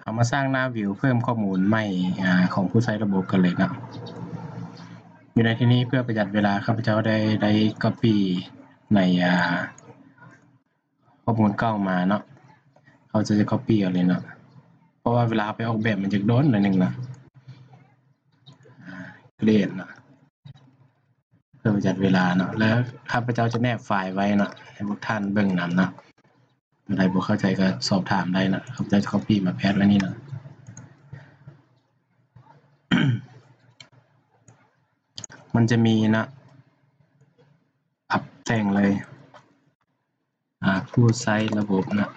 ເຮົາມາສ້າງໜ້າວິວເພີ່ມຂໍ້ມູນໃໝ່ ອາ ຂອງຜູ້ໃຊ້ລະບົບກັນເລີຍເນາະ. ຢູ່ໃນທີ່ນີ້ເພື່ອປະຢັດເວລາ ຂ້າພະເຈົ້າໄດ້ ໄດ້ກັອບປີ້ໃນ ອາ ຂໍ້ມູນເກົ່າມາເນາະ. ເຮົາຈະກັອບປີ້ເອົາເລີຍເນາະ ເພາະວ່າເວລາເຮົາໄປອອກແບບມັນຈະດົນໜ້ອຍໜຶ່ງເນາະ. ອາ create ເນາະ ເພື່ອປະຢັດເວລາເນາະ ແລ້ວຂ້າພະເຈົ້າຈະແນບໄຟລ໌ໄວ້ເນາະ ໃຫ້ພວກທ່ານເບິ່ງນຳເນາະ. ຜູ້ໃດບໍ່ເຂົ້າໃຈກໍສອບຖາມໄດ້ເນາະ. ຂ້າພະເຈົ້າຈະກັອບປີ້ມາແປດໄວ້ນີ້ເນາະ. ມັນຈະມີເນາະ ປັບແຕ່ງເລີຍ ອາ ຜູ້ໃຊ້ລະບົບເນາະ.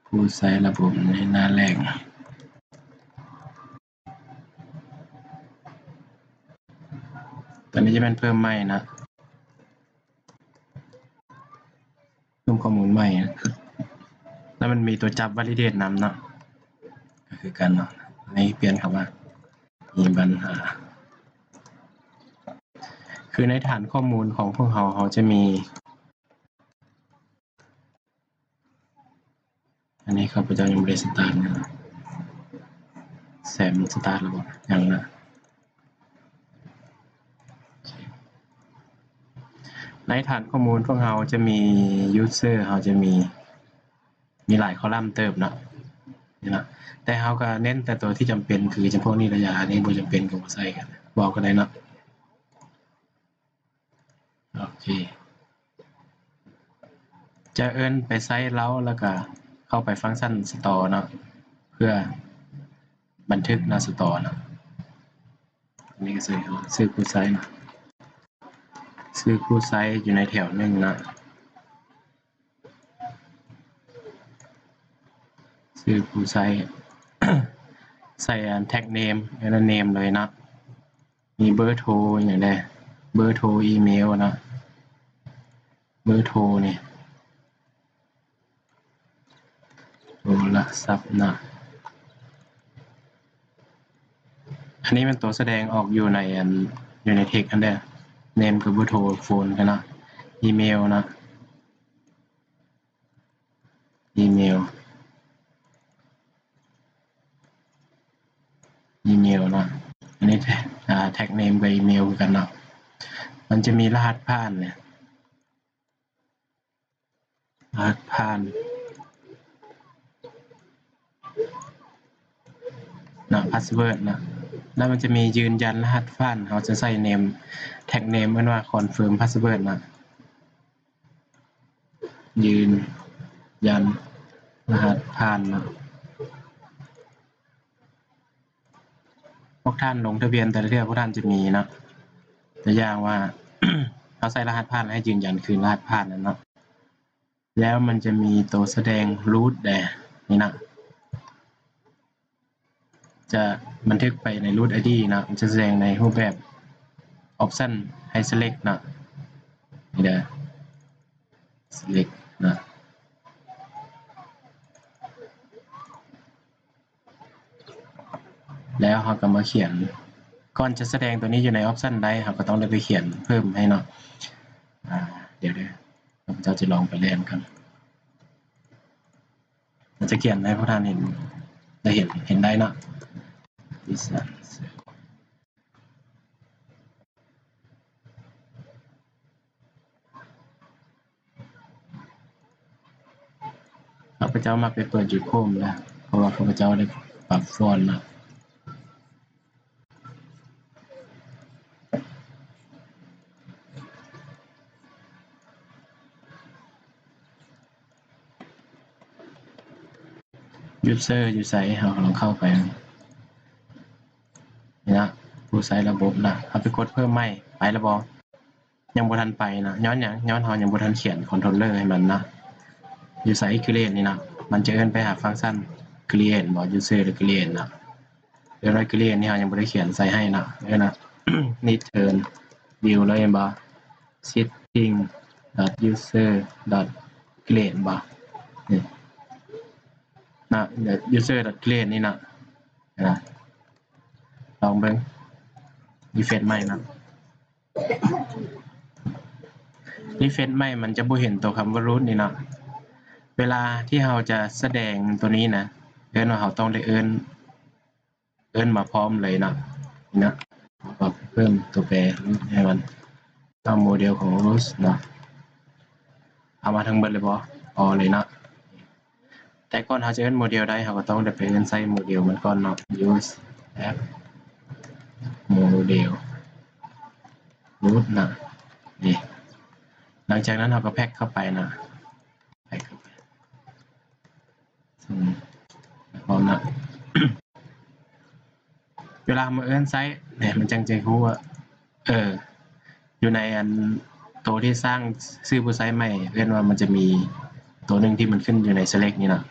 ຜູ້ໃຊ້ລະບົບໃນໜ້າແລກ ຕົວນີ້ຈະແມ່ນເພີ່ມໃໝ່ນະ ເພີ່ມຂໍ້ມູນໃໝ່ ແລ້ວມັນມີຕົວຈັບ validate ນຳເນາະ ກໍຄືກັນເນາະ. ໃນປ່ຽນຄຳວ່າມີບັນຫາ ຄືໃນຖານຂໍ້ມູນຂອງພວກເຮົາ ເຮົາຈະມີ ອັນນີ້ຂ້າພະເຈົ້າຍັງບໍ່ໄດ້ສະຕາດເນາະ. ແຊມສະຕາດແລ້ວບໍ່? ຍັງນະ. ໃນຖານຂໍ້ມູນພວກເຮົາຈະມີ user ເຮົາຈະມີ ມີຫຼາຍຄໍລັມເຕີບເນາະ ນີ້ເນາະ. ແຕ່ເຮົາກໍເນັ້ນແຕ່ຕົວທີ່ຈຳເປັນ ຄືຈຳພວກນີ້ລະຢ່າ ອັນນີ້ບໍ່ຈຳເປັນກໍບໍ່ໃສ່ກໍ ບໍ່ເອົາກໍໄດ້ເນາະ. ໂອເຄ ຈະເອີ້ນໄປໃຊ້ເລົາ ແລ້ວກະເຂົ້າໄປຟັງຊັນ Store ເນາະ ເພື່ອບັນທຶກເນາະ Store ເນາະ. ອັນນີ້ກໍຊື່ ຊື່ຜູ້ໃຊ້ເນາະ ຊື່ຜູ້ໃຊ້ຢູ່ໃນແຖວໜຶ່ງເນາະ ຊື່ຜູ້ໃຊ້ ໃສ່ອັນ tag name ແລ້ວ name ເລີຍເນາະ. ມີເບີໂທຫຍັງແດ່ ເບີໂທ ອີເມວເນາະ ເບີໂທນີ້ ໂທລະສັບເນາະ. ອັນນີ້ແມ່ນໂຕສະແດງອອກຢູ່ໃນອັນ ຢູ່ໃນ text ຫັ້ນເດີ name ກັບເບີໂທ phone ເນາະ ອີເມວເນາະ ອີເມວ ອີເມວເນາະ. ອັນນີ້ tag name ກັບອີເມວຄືກັນເນາະ. ມັນຈະມີລະຫັດຜ່ານ ລະຫັດຜ່ານເນາະ password ເນາະ ແລ້ວມັນຈະມີຢືນຢັນລະຫັດຜ່ານ ເຮົາຈະໃສ່ name tag name ເອີ້ນວ່າ confirm password ເນາະ. ຢືນຢັນລະຫັດຜ່ານເນາະ. ພວກທ່ານລົງທະບຽນແຕ່ລະເທື່ອ ພວກທ່ານຈະມີເນາະ ຕົວຢ່າງວ່າ ເຮົາໃສ່ລະຫັດຜ່ານ ໃຫ້ຢືນຢັນຄືນລະຫັດຜ່ານນັ້ນເນາະ. ແລ້ວມັນຈະມີໂຕສະແດງ root ແດ່ ນີ້ເນາະ. ຈະບັນທຶກໄປໃນ root ID ເນາະ ມັນຈະສະແດງໃນຮູບແບບ option ໃຫ້ select ເນາະ ນີ້ເດີ select ເນາະ. ແລ້ວເຮົາກໍມາຂຽນ ກ່ອນຈະສະແດງຕົວນີ້ຢູ່ໃນ option ໄດ້ ເຮົາກໍຕ້ອງໄດ້ໄປຂຽນເພີ່ມໃຫ້ເນາະ. ອາ ດຽວເດີ ຂ້າພະເຈົ້າຈະລອງໄປແລ່ນກ່ອນ. ເຮົາຈະຂຽນໃຫ້ພວກທ່ານເຫັນ ໄດ້ເຫັນ ເຫັນໄດ້ເນາະ. ຂ້າພະເຈົ້າມັກໄປເປີດຢູ່ Chrome ນະ ເພາະວ່າຂ້າພະເຈົ້າໄດ້ປັບຟອນເນາະ. User ຢູ່ໃສ? ເຮົາລອງເຂົ້າໄປ ນີ້ນະ ຜູ້ໃຊ້ລະບົບນະ ເຮົາໄປກົດເພີ່ມໃໝ່ ໄປແລ້ວບໍ່? ຍັງບໍ່ທັນໄປນະ ຍ້ອນຫຍັງ? ຍ້ອນເຮົາຍັງບໍ່ທັນຂຽນ controller ໃຫ້ມັນນະ. ຢູ່ໃສ? Create ນີ້ນະ ມັນຈະເອີ້ນໄປຫາຟັງຊັນ create ບໍ່? User ຫຼື create ນະ. ເອີ້ນວ່າ create ນີ້ເຮົາຍັງບໍ່ໄດ້ຂຽນໃສ່ໃຫ້ເນາະ ເອີ້ນວ່າ return view ເລີຍແມ່ນບໍ່? setting dot user dot create ບໍ່? ນີ້ນະ user dot create ນີ້ນະ ນະ ລອງເບິ່ງ refresh ໃໝ່ເນາະ. ຣີເຟຣຊໃໝ່ ມັນຈະບໍ່ເຫັນໂຕຄຳວ່າ root ນີ້ເນາະ. ເວລາທີ່ເຮົາຈະສະແດງໂຕນີ້ນະ ເອີ້ນວ່າເຮົາຕ້ອງໄດ້ເອີ້ນ ເອີ້ນມາພ້ອມເລີຍເນາະ ນີ້ເນາະ. ເຮົາກໍເພີ່ມຕົວແປ root ໃຫ້ມັນ ເອົາໂມເດວຂອງ root ເນາະ ເອົາມາທັງເບິດເລີຍບໍ່? ເອົາເລີຍເນາະ. ແຕ່ກ່ອນເຮົາຈະເອີ້ນໂມເດວໄດ້ ເຮົາກໍຕ້ອງໄດ້ໄປເອີ້ນໃຊ້ໂມເດວມັນກ່ອນເນາະ use app model root ນະ. ນີ້ ຫຼັງຈາກນັ້ນເຮົາກໍ pack ເຂົ້າໄປນະ pack ເຂົ້າໄປ ອືມ ພ້ອມນະ. ເວລາເຮົາມາເອີ້ນໃຊ້ນີ້ ມັນຈັ່ງຈະຮູ້ວ່າ ເອີ ຢູ່ໃນອັນໂຕທີ່ສ້າງຊື່ຜູ້ໃຊ້ໃໝ່ ເອີ້ນວ່າມັນຈະມີໂຕໜຶ່ງທີ່ມັນຂຶ້ນຢູ່ໃນ select ນີ້ເນາະ.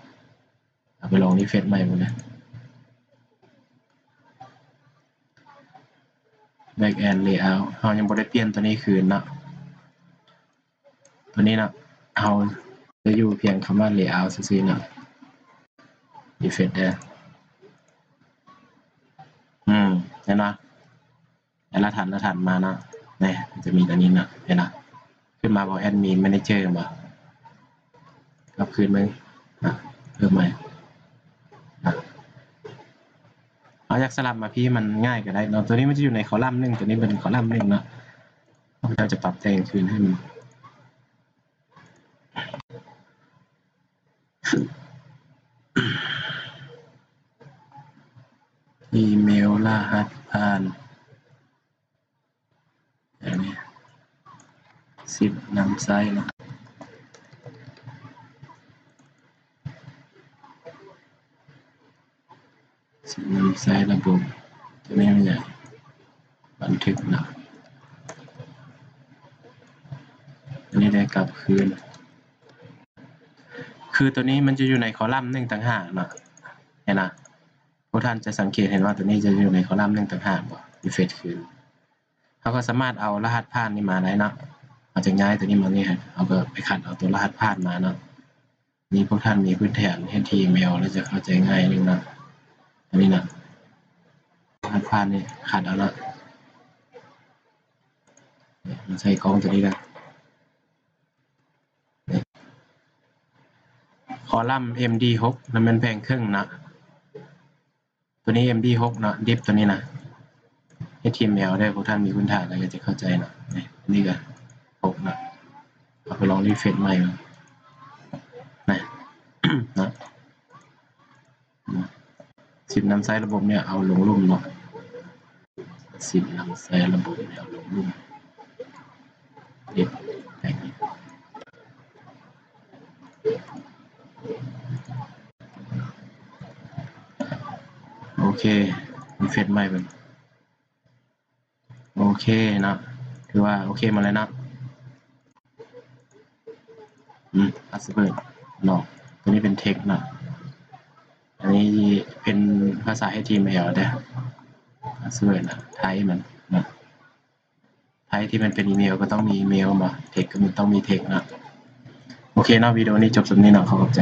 ເອົາໄປລອງຣີເຟຣຊໃໝ່ເບິ່ງນະ back and layout ເຮົາຍັງບໍ່ໄດ້ປ່ຽນໂຕນີ້ຄືນເນາະ. ຕົວນີ້ເນາະ ເຮົາຈະຢູ່ພຽງຄຳວ່າ layout ຊື່ໆເນາະ refresh ເດີ. ອືມ ເຫັນບໍ່? ແລ້ວຖັດ ແລ້ວຖັດມາເນາະ ນີ້ ມັນຈະມີຕົວນີ້ເນາະ ເຫັນບໍ່? ຂຶ້ນມາບໍ່ admin manager ເຫັນບໍ່? ກັບຄືນເບິ່ງ ອະ ເລີ່ມໃໝ່ ອະ ເຮົາຢາກສະຫຼັບມາພີ້ມັນງ່າຍກໍໄດ້ເນາະ. ຕົວນີ້ມັນຈະຢູ່ໃນຄໍລັມໜຶ່ງ ຕົວນີ້ເປັນຄໍລັມໜຶ່ງເນາະ. ຂ້າພະເຈົ້າຈະປັບແຕ່ງຄືນໃຫ້ມັນ ອີເມວ ລະຫັດຜ່ານ ອັນນີ້ ສິບນຳໃຊ້ເນາະ. ສິບນຳໃຊ້ລະບົບ ຕົວນີ້ມັນຫຍັງ ບັນທຶກເນາະ. ຕົວນີ້ໄດ້ກັບຄືນ ຄືຕົວນີ້ມັນຈະຢູ່ໃນຄໍລັມໜຶ່ງຕ່າງຫາກເນາະ ເຫັນນະ. ພວກທ່ານຈະສັງເກດເຫັນວ່າຕົວນີ້ຈະຢູ່ໃນຄໍລັມໜຶ່ງຕ່າງຫາກບໍ່? refresh ຄືນ ເຮົາກໍສາມາດເອົາລະຫັດຜ່ານນີ້ມາໄດ້ເນາະ. ເຮົາຈະຍ້າຍຕົວນີ້ມານີ້ ເຮົາກໍໄປຂັດເອົາຕົວລະຫັດຜ່ານມາເນາະ. ນີ້ພວກທ່ານມີພື້ນຖານ HTML ແລ້ວຈະເຂົ້າໃຈງ່າຍໜຶ່ງເນາະ. ອັນນີ້ນະ ລະຫັດຜ່ານນີ້ຂັດເອົາເນາະ ມາໃສ່ກ່ອງຕົວນີ້ນະ. ຄໍລັມ ເອັມດີຫົກ ນະ ແມ່ນແບ່ງເຄິ່ງເນາະ. ຕົວນີ້ ເອັມດີຫົກ ເນາະ ດິບຕົວນີ້ນະ HTML ເດີ. ພວກທ່ານມີພື້ນຖານແລ້ວກໍຈະເຂົ້າໃຈເນາະ. ນີ້ ອັນນີ້ກໍຫົກເນາະ. ເອົາໄປລອງຣີເຟຣຊໃໝ່ເບິ່ງນະ ເນາະ. ສິບນຳໃຊ້ລະບົບນີ້ເອົາລົງລຸ່ມເນາະ. ສິບນຳໃຊ້ລະບົບແນວລົງລຸ່ມ ເຮັດແບບນີ້. ໂອເຄ ຣີເຟຣຊໃໝ່ເບິ່ງ. ໂອເຄເນາະ ຖືວ່າໂອເຄໝົດແລ້ວເນາະ. ອືມ ພາສເວີດເນາະ ຕົວນີ້ເປັນເທັກເນາະ. ອັນນີ້ເປັນພາສາ HTML ເດີ ພາສເວີດນະ ໄທມັນເນາະ. ໄທທີ່ມັນເປັນອີເມວກໍຕ້ອງມີອີເມວ ບໍ່ ເທັກກໍມີ ຕ້ອງມີແທັກເນາະ. ໂອເຄເນາະ ວິດີໂອນີ້ຈົບສ່ຳນີ້ເນາະ ຂໍຂອບໃຈ.